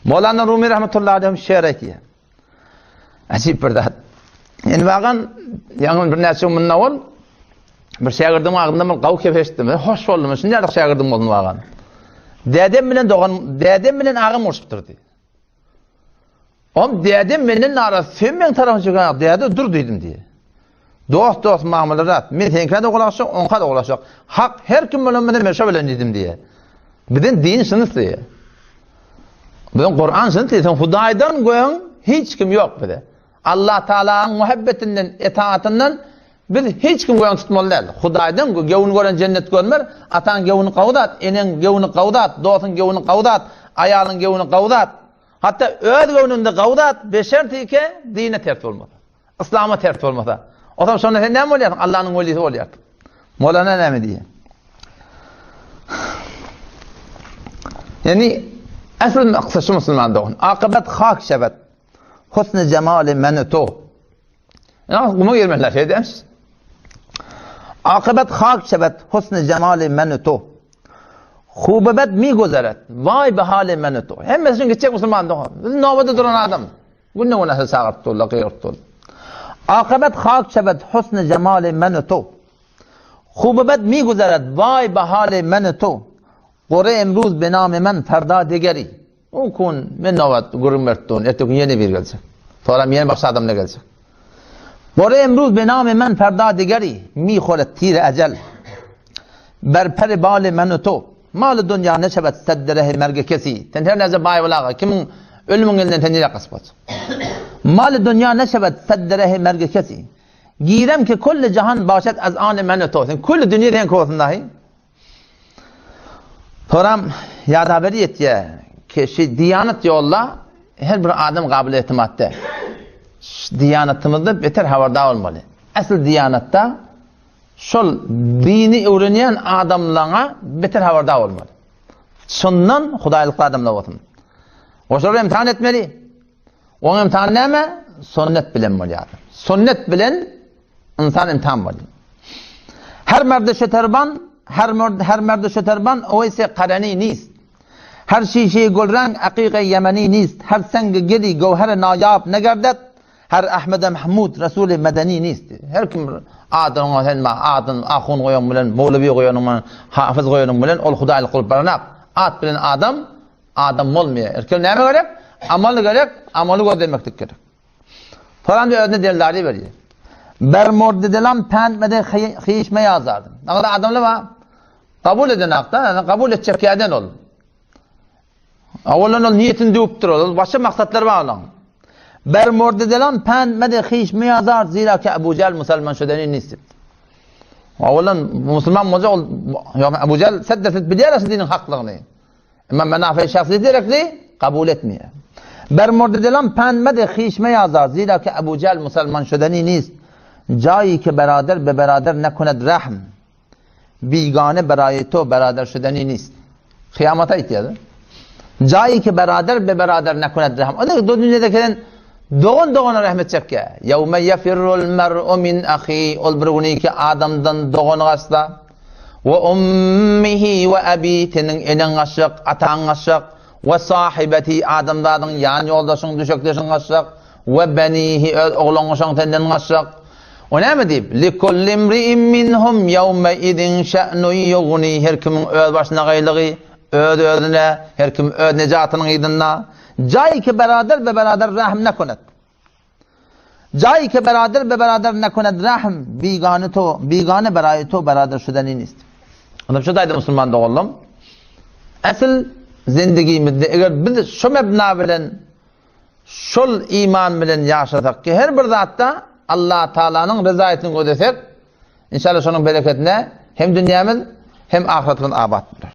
Mowlana Rumi rahmetullahi aleyh şeýr aýtýar. Ajip bir zat. Indi bagan ýaňy bir näçe gün mundan ol bir şägirdim agzyndan bir gawy kep eşitdim. Hoş boldum. Şunda ýaly şägirdim bolsun bagan. Dädem bilen dogan, dädem bilen agam urşupdyr diýdi. Om dädem menden narazy, sen meň tarapymy çeken, däde dur diýdim diýdi. Dost dost mamylarat. Men seňkä-de gulak asjak, oňka-da gulak asjak. Hak her kim bilen bilen men şo bilen diýdim diýýär. Bizden din şuny isleýär. Bizden Kur'an şuny isleýär. Sen Hudaýdan göň hiç kim ýok bize. Allah Taalanyň muhabbetinden, etaatyndan biz hiç kim göň tutmaly däl. Hudaýdan göwün gören jennet görmer. Ataň göwni gawy zat, eneň göwni gawy zat, dostuň göwni gawy zat, aýalyň göwni gawy zat. Hatda öz göwnüňde gawy zat, beşertike dine ters bolmasa. Yslama ters bolmasa. O zaman şonda sen näme bolýarsyň? Allanyň welisi bolýarsyň. Molana näme diýýär? Ýani asl maksat şu musulman dogan. Akibat hak şebet. Husn jemali men to. Ýa guma girmeliler şey demiş. Akibat hak şebet husn jemali men to. Hubebet mi gözeret. Vay be hali men to. Hemmesi üçin gitjek musulman dogan. Biz nobada duran adam. Günde-güne çagyryp durlar, gygyryp durlar. Akybet hak şebet husny jemaly men u tu. Hubebet mi guzeret waý be haly men u tu. Gore emruz be namy men ferda degeri. O kun men nobat gürrüň berip durun, erteki gün ýene biri geljek. Soram ýene başga adamlar geljek. Gore emruz be namy men ferda degeri mi horet tire ejel. Ber peri baly men u tu. Maly dünýa neşebet sedde rehi merge kesi. Sen her näce baý bolaga, kimiň ölümiň elinden sen nirä gaçyp gaçjak? Maly dünýa neşebet sedde rehi merge kesi. Girem ki kulli jahan başet az any men to. Sen kulli dünýe seňki bolsun dahy. Soram ýada haberi ýetýär ki şu diýanat ýolda her bir adam gabyl etimat däl. Diýanatymyzda beter habardar bolmaly. Asl diýanatda Şol dini öwrenýän adamlaňa beter habardar bolmaly. Şondan hudaýlykly adamlar bolsun. Oşolary imtihan etmeli. Oň imtihany näme? Sünnet bilen bolýar. Sünnet bilen insan imtihan bolýar. Her merde şeterban, her merd her merde şeterban oýse karani nist. Her şişe gülrang aqiqe yemeni nist. Her seng geli gowher nayab negerdet. Her Ahmede Mahmud Resuly Medeni nist. Her kim adyňa sen ma adyn ahun goýan bilen, mowlewi goýanyň bilen, hafyz goýanyň bilen ol hudaýlyk bolup baranak. At bilen adam adam bolmaýar. Erkek näme gerek? Amal gerek, amaly gözlemeklik gerek. Soran özüne deldari berýär. Ber murdidilam pent mede hyşme ýazardy. Nagada adamlar bar. Kabul eden akda, kabul etjek ýerden ol. Awalan ol niýetini düwüpdir ol. Başga maksatlary bar onuň. Ber murdidilam pent mede hyşme ýazar zira ki Abu Jahl musulman şödeni nist. Awalan musulman bolsa ol ýok Abu Jahl seddeset bilýär aslynda diniň haklygyny. Emma menafe şahsy gerekli kabul etmeýär. Ber murdidilam pent mede hyşme ýazar zira ki Abu Jahl musulman şödeni nist. Jaýy ki berader be berader nekuned rahm. Bigane beraýy to berader şüdeni nist. Kyýamata aýtýar. Jaýy ki berader be berader nekuned rahm. O da dünýede gelen dogan dogana rahmet çekýär. Ýewme ýefirrul mer'u min ahi. Ol bir güni ki adamdan dogany gaçsa. We ummihi we abi seniň eneň gaçjak, ataň gaçjak. We sahibeti adamzadyň ýan ýoldaşyň, düşekdeşiň gaçjak. We benihi öz ogluň şoň senden gaçjak. O näme diýip? Likulli imri'in minhum ýewme izin şe'nun ýugni her kimiň öz başyna gaýlygy, öz özüne, her kim öz nejatynyň yzynda. Jaý ki berader be berader rahm nekunet. Jaý ki berader be berader nekunet rahm bigane to bigane beraý to berader şudeni nist. Onda şu taýda musulman doganlarym, Asl zindigimizde eger biz şu mebna bilen Şol iman bilen ýaşasak ki, her bir zatda Allah Taalanyň ryzaýatyny gözlesek, inşallah şonuň bereketine hem dünýämiz, hem ahyretimiz abat bolar.